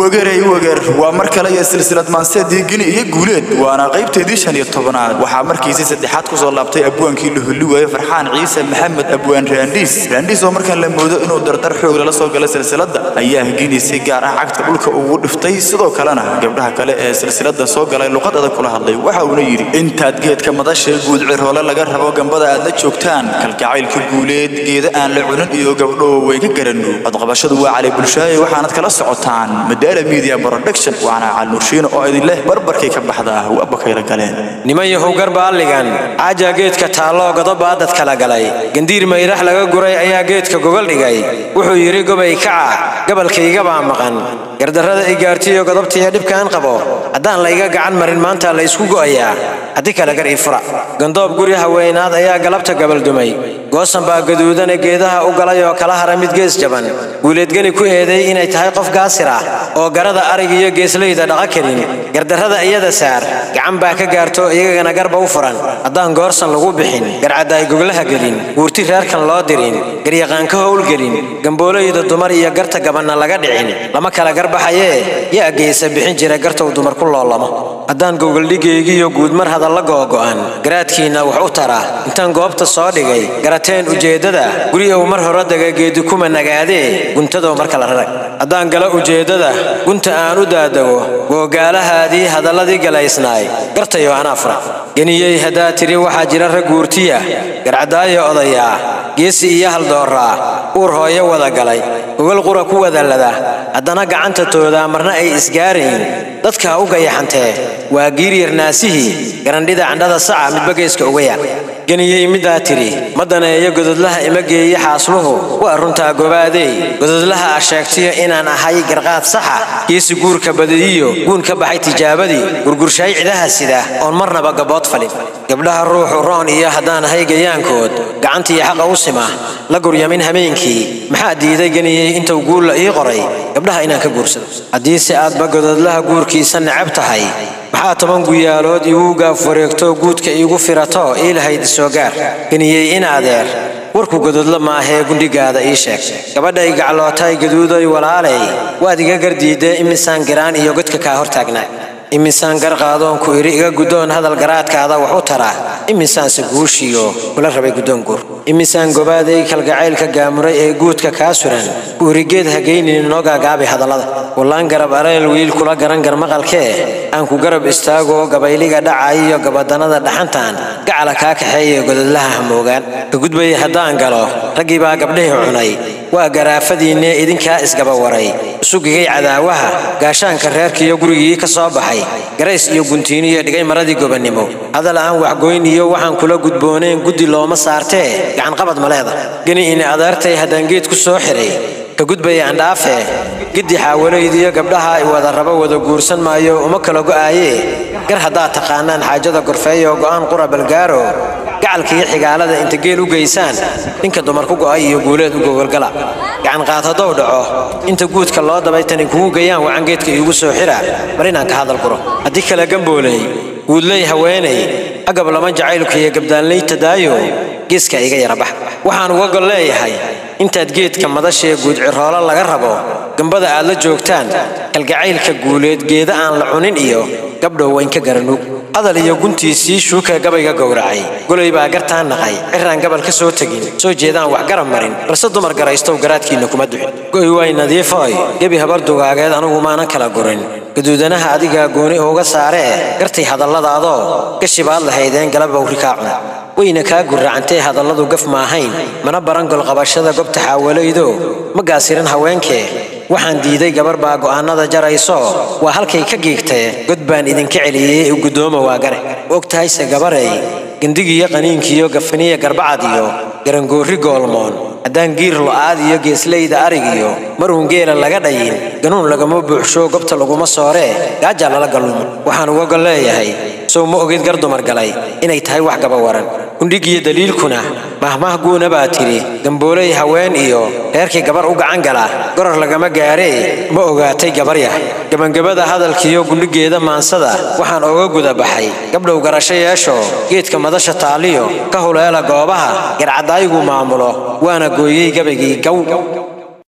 Wegarey wegar waa mar kale iyo silsilad maanseedii Gini iyo Guuleed, waana qaybteedii 15aad. Waxaa markiisii saddexaad kusoo laabtay abwaankii la hulli waayey, Farxaan Ciise Maxamed, abwaan Raandhiis. Raandhiis oo markaan la moodo inuu dardar xoog lala soo galay silsiladda ayaa Gini si gaar ah cagta dhulka ugu dhiftay, sidoo kalena gabdhaha kale ee silsiladda soo galay luqad adag kula hadlay. Waxa uuna yidhi: intaad geedka madasha guud ciroole laga rabo gambada aad la joogtaan, kalgacaylka Guuleed geeda aan la cunin iyo gabdho way ka garanno. Codqabashadu waa Cali Bulshaaye, waxaanad kala socotaan Madaala Media Production, waana Cali Nurshiino oo idin leh barbarkay ka baxdaa waabakayla galeen. Niman yahow, garba alligan caajaa geedka taalloo godobaa dad kala galay, gandiir mayrax laga guray ayaa geedka gogol dhigay. Wuxuu yidhi gobay kaca, gabalkaygabaa maqan, gardarrada igaartiyo godobtaiyo dhibkaan qabo haddaan layga gacan marin maanta la ysku go'ayaa, haddii kale gar ii fura. Gandoob guri haweenaad ayaa galabta gabaldumay, goosan baa gaduudane geedaha u galay oo kala hara mid gees jaban. Guuleedgeni ku eeday inay tahay qof gaasir ah oo garada arig iyo geeslayda dhaqa karin. Gardarrada iyada saar, gacan baa ka gaarto, iyagana garba u furan. Haddaan goorsan lagu bixin, garcaddaay goglaha gelin, guurti reerkan loo dirin, garyaqaan ka howlgelin, gamboolayda dumar iyo garta gabanna laga dhicin, lama kala garbaxayee yaa geesa bixin jira gartow dumar ku loolamo? Haddaan gogoldhigaygiiyo guudmar hadalla googo'an garaadkiinna wax u tara intaan goobta soo dhigay, garateen ujeeddada guri ow mar hore dega geedi kuma nagaadee guntadow marka la rarag. Haddaan galo ujeeddada gunta aan u daadago, googaalahaadii hadalladii galaysnaay gartayo anaa fura. Geniyey haddaa tidhi waxaa jira rag guurtiya, garcadaayo odayaa, geesi iyo haldooraa, uur hooyo wada galay, gogol qura ku wada lada, haddana gacanta toodaa marna ay isgaarayn, dadkaa u gayaxantee waa giiryar naasihii garandhida candhada saca midba geeska uga yaal. Geniyey middaa tidhi ma daneeyo gododlaha ima geeye xaasluhu, waa runtaa gobaadey. Gododlaha a sheegtiyo inaan ahay garqaad saxa, geesi guurka badiyiyo guun ka baxay tijaabadii, gurgurshaay cidaha sida oon marnaba gabood falin. Gabdhaha ruuxu roon iyo haddaan ahay gayaankood gacantiiyo xaqa u sima la guryamin hameenkii, maxaa diiday geniyey intuu guulla ii qoray gabdhaha inaan ka guursado? Haddiise aadba gododlaha guurkiisa necab tahay, maxaa 10 guyaalood igu gaaf wareegto, guudka iigu firato ii lahayd isoo gaar? Geniyey in adeer, warku gododla maahee gundhigaada ii sheeg. Gabadhay gaclootaay gaduudoy walaaley, waad iga gardiidee imisaan giraan iyo godka kaa hortaagnaa, imisaan gar qaadoonku idhi iga guddoon hadal garaadkaada wax u tara, imisaanse guushiyo kula rabay guddoon guur, imisaan gobaaday kalgacaylka gaamuray ee guudka kaa suran ku irigeed hagaynin noo gaagaabay hadallada. Wallaan garab areel wiil kula garan garmaqalkee aan ku garab istaago, gabayliga dhacay iyo gabadanada dhaxantaan gacala kaa kaxeeye gododlaha hamoogaan ka gudbaya. Haddaan galo raggii baa gabdhihii cunay, waa garaafadiinne idinkaa isgaba waray, isugigay cadaawaha gaashaanka reerkiiyo gurigii ka soo baxay, garays iyo guntiiniyo dhigay maradii gobannimo. Hadal aan waxgoyn iyo waxaan kula gudbooneen guddi looma saartee gacanqabad ma leeda? Geni ini adeertay, haddaan geed ku soo xiray ka gudbaya andhaafe, giddi xaawalaydiyo gabdhaha i wada rabo wada guursan maayo, uma kala go'aayee. Gar haddaad taqaanaan xaajada gorfeeyo, go'aan qura balgaaro, gacalkiiyo xigaalada inta geel u geysaan ninka dumar ku go'ay iyo Guuleed u gogolgala. Gacanqaad haddou dhaco inta guudka loo dabay tani kugu gayaan wacan geedka iigu soo xira mar inaan ka hadal guro. Haddii kale gambooley guudley haweenay agab lama jacaylkuiyo gabdaanleyta daayo, geeska iga yara bax. Waxaan uga gol leeyahay intaad geedka madashee guud ciroolo laga rabo gambada aad la joogtaan, kalgacaylka Guuleed geeda aan la cunin iyo gabdhow wayn ka garanuug. Hadal iyo guntiisii shuuka gabayga gowracay, golay baa gartaan naqay, ciraan gabal ka soo tegin, soo jeedaan wax garab marin, balse dumar garaystow garaadkiinna kuma duxin. Goy way nadiifooy gebi habar dugaageed, anugu maanan kala gurin gaduudanaha adigaa gooni uga saaree gartay hadalladaadoo gashi baad lahaydeen galab bawri kaa cuna, wayna kaa gurracantee hadalladu gaf maahayn, mana baran golqabashada gobta xaawalaydo, ma gaasirin haweenkee. Waxaan diiday gabar baa go'aanada jarayso, waa halkay ka giigtee god baan idinka celiyey u guddooma waa gare. Og tahayse gabarey gandigiyo qaniinkiyo gafaniya garbacad iyo garangoorri goolmoon, haddaan giir lo'aad iyo geeslayda arigiyo maruun geela laga dhayin, ganuun lagama buuxsho gobta laguma sooree gaajaa lala galluumo. Waxaan uga gol leeyahay sow ma ogid gar dumar galay inay tahay wax gaba waran? Gundhigiyo daliilkuna mahmah guuna baa tidhi gambooley haween iyo reerkii gabar u gacan gala goror lagama gaaree, ma ogaatay gabaryah? Gabangabada hadalkiiyo gundhigeeda maansada waxaan oga guda baxay gabdhow garasho yeesho, geedka madasha taaliyo ka huleela goobaha garcadaayigu maamulo, waana gooyey gabaygii gaw.